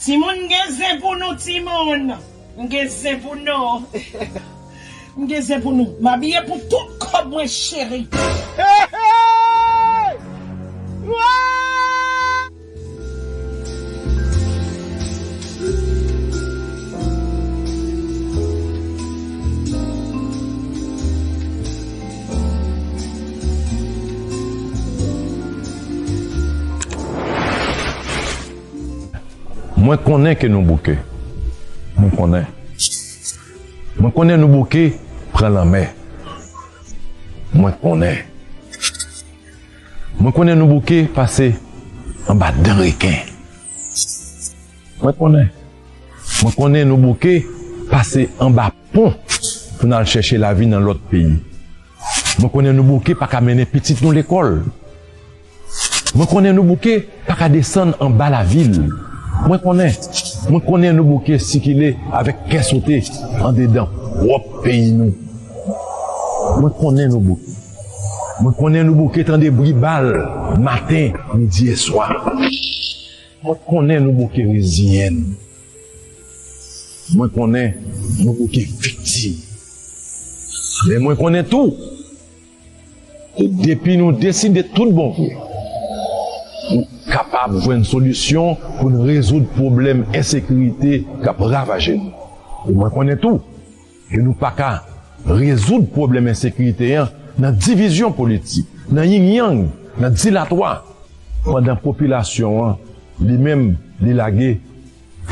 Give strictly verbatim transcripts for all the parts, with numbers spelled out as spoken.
Timoun, gen zen pou nou, timoun. M gen zen pou nou. M gen zen pou nou. M abiye pou tout kòb mwen, cheri. Mwen konnen ke nou bouke. Mwen konnen. Mwen konnen nou bouke pran lanmè. Mwen konnen. Mwen konnen nou bouke pase anba dan reken. Mwen konnen. Mwen konnen nou bouke pase anba pon pou n al chèche lavi nan lòt peyi. Mwen konnen nou bouke pa ka mennen pitit nou lekòl. Mwen konnen nou bouke pa ka desann anba lavil. Mwen konnen, mwen konnen nou bouke sikile avèk kè sote andedan pwòp peyi nou. Mwen konnen nou bouke. Mwen konnen nou bouke tande bri bal maten, midi e swa. Mwen konnen nou bouke reziyen nou. Mwen konnen nou bouke viktim. Men mwen konnen tou, e depi nou deside tout bon vre, nou kapab jwenn solisyon pou n rezoud pwoblèm ensekirite k ap ravaje nou. E mwen konnen tou ke nou pa ka rezoud pwoblèm ensekirite an nan divizyon politik, nan yingyang, nan dilatwa, pandan popilasyon an, li menm, li lage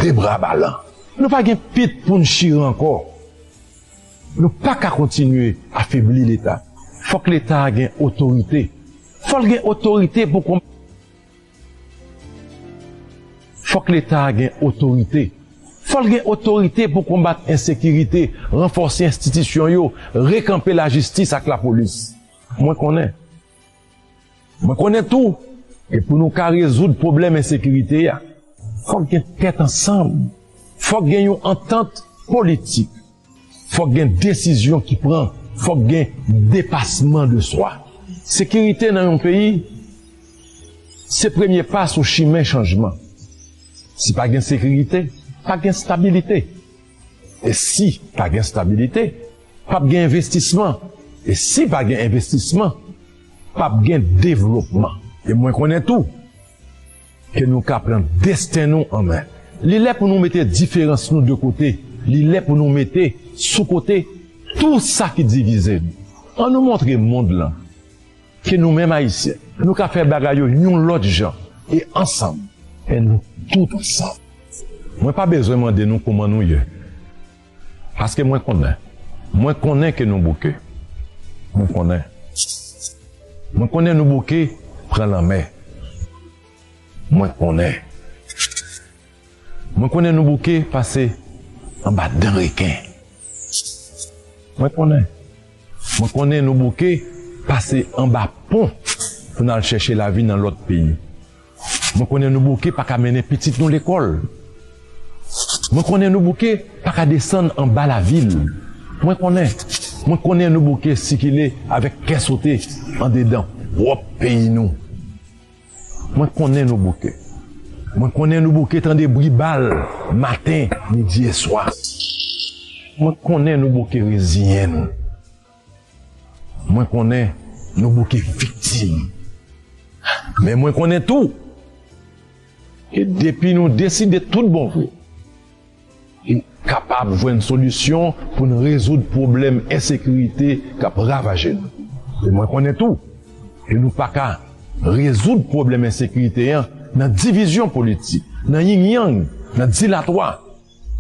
de bra balan. Nou pa gen pit pou n chire ankò. Nou pa ka kontinye afebli Leta. Fòk Leta a gen otorite. Fò l gen otorite pou konbat. Fòk Leta a gen otorite. Fò l gen otorite pou konbat ensekirite, ranfòse enstitisyon yo, rekanpe lajistis ak lapolis. Mwen konnen. Mwen konnen tou, e pou nou ka rezoud pwoblèm ensekirite a, fòk gen tèt ansanm. Fòk gen yon antant politik. Fòk gen desizyon ki pran. Fòk gen depasman de swa. Sekirite nan yon peyi, se premye pa sou chimen chanjman. Si pa gen sekirite, pa gen stabilite. E si pa gen stabilite, p ap gen envestisman. E si pa gen envestisman, p ap gen devlopman. E mwen konnen tou ke nou ka pran desten nou an men. Li lè pou nou mete diferans nou de kote. Li lè pou nou mete sou kote tou sa ki divize nou. Ann nou montre mond lan ke nou menm Ayisyen, nou ka fè bagay yo yon lòt jan e ansanm. E nou tout ansanm. Mwen pa bezwen mande nou kouman nou ye. Paske mwen konnen. Mwen konnen ke nou bouke. Mwen konnen. Mwen konnen nou bouke pran lanmè. Mwen konnen. Mwen konnen nou bouke pase anba dan reken. Mwen konnen. Mwen konnen nou bouke pase anba pon pou n al chèche lavi nan lòt peyi. Mwen konnen nou bouke pa ka mennen pitit nou lekòl. Mwen konnen nou bouke pa ka desann anba lavil. Mwen konnen. Mwen konnen nou bouke sikile avèk kè sote andedan pwòp peyi nou. Mwen konnen nou bouke. Mwen konnen nou bouke tande bri bal maten, midi e swa. Mwen konnen nou bouke reziyen nou. Mwen konnen nou bouke viktim. Men mwen konnen tou ke depi nou deside tout bon vre, nou kapab jwenn solisyon pou n rezoud pwoblèm ensekirite k ap ravaje nou. E mwen konnen tou ke nou pa ka rezoud pwoblèm ensekirite an nan divizyon politik, nan yingyang, nan dilatwa,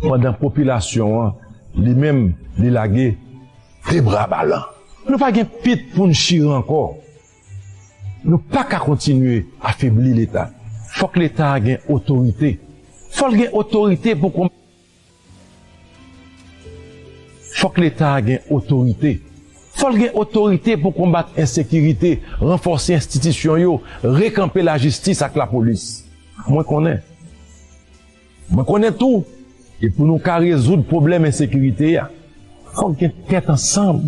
pandan popilasyon an, li menm, li lage de bra balan. Nou pa gen pit pou n chire ankò. Nou pa ka kontinye afebli Leta. Fòk Leta a gen otorite. Fò l gen otorite pou konbat. Fòk Leta a gen otorite. Fò l gen otorite pou konbat ensekirite, ranfòse enstitisyon yo, rekanpe lajistis ak lapolis. Mwen konnen. Mwen konnen tou, e pou nou ka rezoud pwoblèm ensekirite a, fòk gen tèt ansanm.